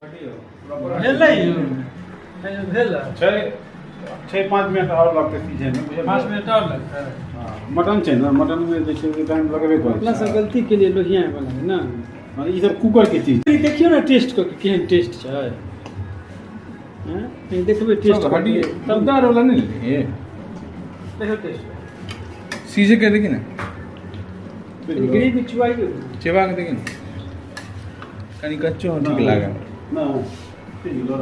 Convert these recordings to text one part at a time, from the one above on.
भेलै यौ, भेल छै छै, 5 मिनट आओर लगतै सीझैमे, बुझलियै? 5 मिनट आओर लगतै। हँ, मटन छै ने, मटनमे जे छै से टाइम लगबे करै अपना छै। सब गलती के लिए लोहिया बना ने। हँ, ई सब कुकर के चीज। ई देखियौ ने, टेस्ट कऽ के केहन टेस्ट छै। हैं, ई देखबै टेस्ट सब हड्डी तब दार वाला नहीं लेंगे। देखियौ टेस्ट। सीजे के देखी ना। ग्रेवी चुआइयो। चबा के देखी ना, कनी कच्चो ठीक लागे। नहि, सीझ गेलो।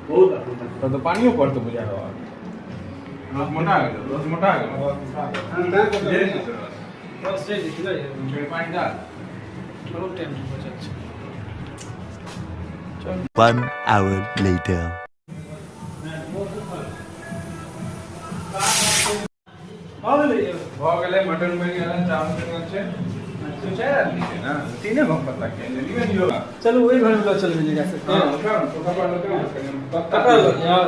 बहुत अखन तक। तब तो पानियो पड़तो बुझा रहल। रस मोटा गेलो, रस मोटा गेलो। रस। बस से निकलै। फेर पानि डाल। बहुत टाइम बचल छै। One hour later. भऽ गेलै यौ। भऽ गेलै, मटन बनि गेल, चावल बनि गेल छै। तो चारि आदमी छै ने, तीने गो पत्ता के लिअ लिअ। चलू, ओहि घर मे लऽ चलबै जकरा सबके। हँ, उठाउ ने, कपड़ा लऽ के आउ ने, कनि पत्ता। कपड़ा लऽ के आउ।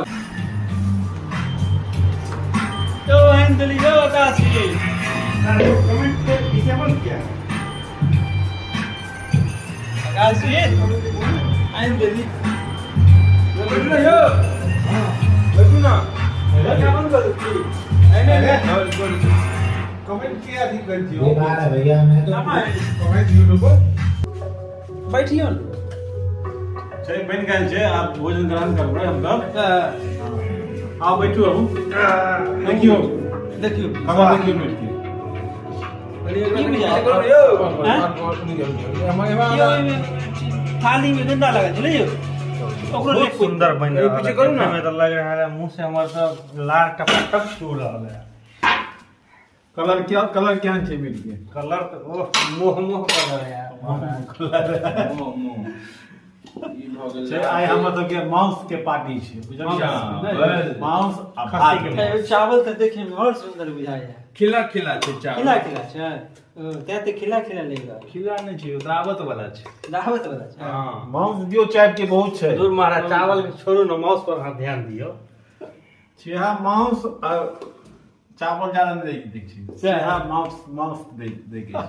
यौ, आनि देली यौ आकाश जी। कमेंट के डिसेबल किया? आकाश जी, आनि देली। बैठू ने यौ, बैठू ना। बंद करू की? नहीं नहीं नहीं। कमेंट किया अथी कर दियो। बेकार है भैया, मैं तो कमेंट यूट्यूब पर। बैठियौ ने। छै, बनि गेल छै, आब भोजन ग्रहण करबै हम सब। आउ, बैठू अहूँ, देखियौ। देखियौ। खाना देखियौ बैठ के। की बुझाइ? हैं? यौ, ओहिमे थाली में गंदा लागल छै ने यौ, ओकरो बहुत लेप। सुंदर बन रहल पीछे है। करू ना। देखने में तो लग रहा है, मुंह से हमर सब लार टपा टप चू रहल है। कलर क्या, कलर केहन छै मीट के? कलर तो ओह, मोह मोह कलर है यार। मोह मोह ई भऽ गेल। छै, आइ हमर सबके मांस के पार्टी छै, बुझलियै? चावल। मांस आ खस्सी भात। के। यौ, चावल तऽ देखै मे बड़ सुन्दर बुझाइया। खिला खिला छै चावल। खिला खिला छै। ओ, तें तऽ खिला खिला लागि रहल। खिला नहि छै, ओ दावत वाला छै। दावत वाला छै। हँ। मांस दियौ चाय के, बहुत छै। दूर महाराज, चावल के छोड़ू ना, माउस पर अहाँ ध्यान दियौ। छिहा मांस आ चावल ज्यादा नहि दै छै। छिहा मांस, मांस दै दै के छै।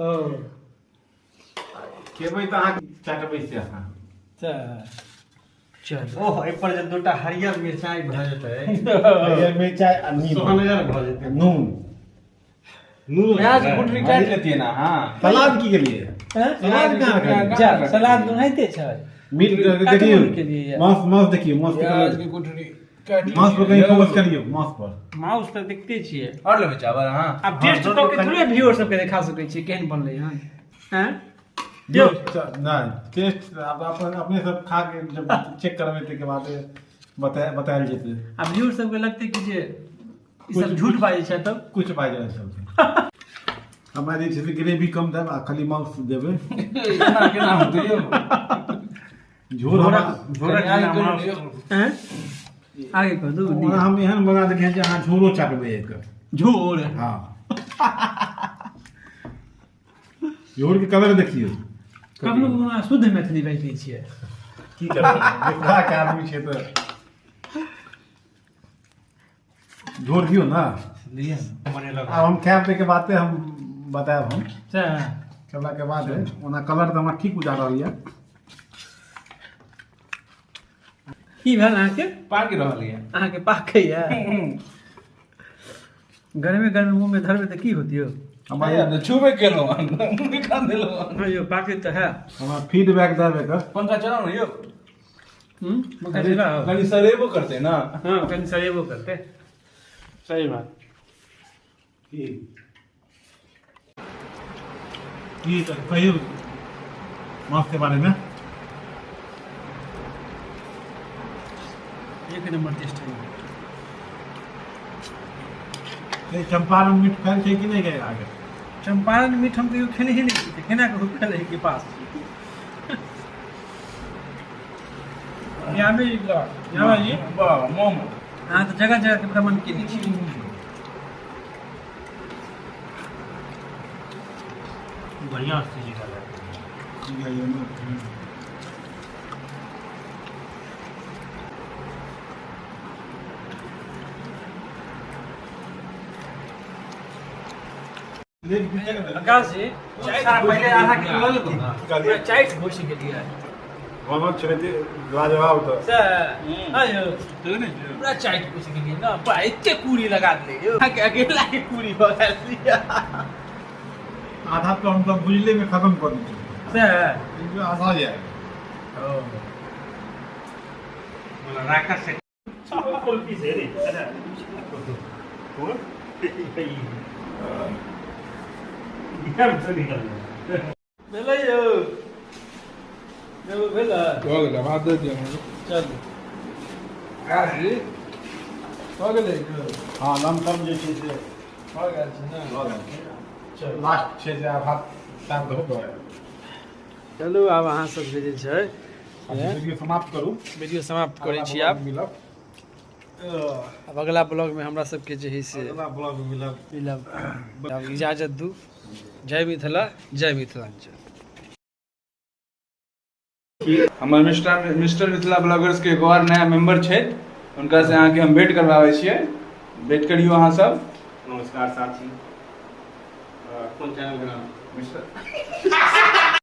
ओ। खेबै तऽ अहाँ चटबै से अहाँ। तऽ चल। ओह, एहि पर जे दूटा हरियर मिरचाई भऽ जेतै। हरियर मिरचाइ आ नींबू। सोहनगर भऽ जेतै। नून। नून। प्याज गुठरी काटि लेतियै ना। हँ। सलाद की केलिए? हैं? सलाद कहाँ रखलियै? जा, सलाद ओनाहिते छै। मीट देखियौ। के लिए। मांस, मांस देखियौ, मांस के प्याज कलर। के गुठरी काटि। मांस पर कहीं फोकस करियौ, मांस पर। माउस तऽ देखते छियै। आओर लेबै चावल अहाँ? आब टेस्ट कऽ के थोड़े व्यूअर सबके देखा सकै छियै केहन बनलै हन। हैं यौ? नहि, टेस्ट आब अपन अपने सब खा के जब चेक करबै ताहिके बाद बतायल जेतै। आ व्यूअर सबके लगतै कि जे ई सब झूठ बाजै छै तब? कुछ बाजि रहल सब। हमरा जे छै से ग्रेवी कम देब आ खाली मांस देबै। एना केना होतै यौ? झोर हमरा झोरक कनि बिना आगे माउस करू। हैं, आगे कह दू। ओना हम एहन बना देलियै जे अहाँ झोरो चाटबै एकर। झोर? हँ, झोर के कलर देखियौ। कखनो कखनो अहाँ शुद्ध मैथिली बाजि लै छियै। की करबै, मिथिला के आदमी छै तऽ झोर दियौ ने। बनेलक। आब हम खायब, ताहिके बादे हम बतायब हम। सएह। खेला के बाद। ओना कलर तऽ हमरा ठीक बुझा रहल यऽ। की भेल अहाँके? पाकि रहल यऽ। अहाँके पाकैया? गर्मे गर्मे मुँहमे धरबै तऽ की होत यौ? हमरा छुबे केलहुँ हन, निकाल देलहुँ हन। हँ यौ, पाकै तऽ है। हमरा फीडबैक देब एकर। पंखा चलाउ ने यौ। पंखा चलाउ। कनि सरेबो करतै ने। हँ, कनि सरेबो करतै, सही बात। की की तऽ कहियौ माछ के बारे में। एक नंबर टेस्ट है। ये चंपारण मीट खायल छै कि नहि गए आगे? चंपारण मीट हम कहियो खेने ही नहीं छी, केना कहू खेले के पास यहाँ भी यहाँ जी। वाह, मोमो। अहाँ तऽ जगह जगह के भ्रमण केने छी। बढ़िया से चीज है। आकाश जी, सारा पहिले आधा किलो लऽ लेतौ ने, पूरा चाटि घुसि गेलियै। बनल छलै ते लाजवाब तऽ। से हाँ यौ, पूरा चाटि घुसि गेलियै ने, पूरा एते पूरी लगा देलै यौ, अहाँके अकेला के पूरी भऽ गेल। आधा तो हम सब बुझले में खत्म कर दै। से आधा जाए राखा से। भेलै यौ, यौ भेलै। भऽ गेलै, भात दे दिअ। चलू आकाश जी, भऽ गेलै। हँ, लमसम जे छै से भऽ गेल छै ने? भऽ गेल छै। लास्ट छै जे आब हाथ साफ धो कऽ। चलू, आब अहाँ सबके जे छै आब वीडियो समाप्त करू। वीडियो समाप्त करै छी आब। मिलब। आब अगला ब्लॉग में हमरा सबके जे है से अगला ब्लॉग में मिलब। मिलब। आब इजाजत दू। जय मिथिला, जय मिथिलांचल। हमर मिस्टर मिथिला ब्लॉगर्स के एगो और नया मेंबर छथि, हुनका से अहाँके हम भेंट करबाबै छियै। भेंट करियौ अहाँ सब। नमस्कार साथी। कोन चैनल के नाम? मिस्टर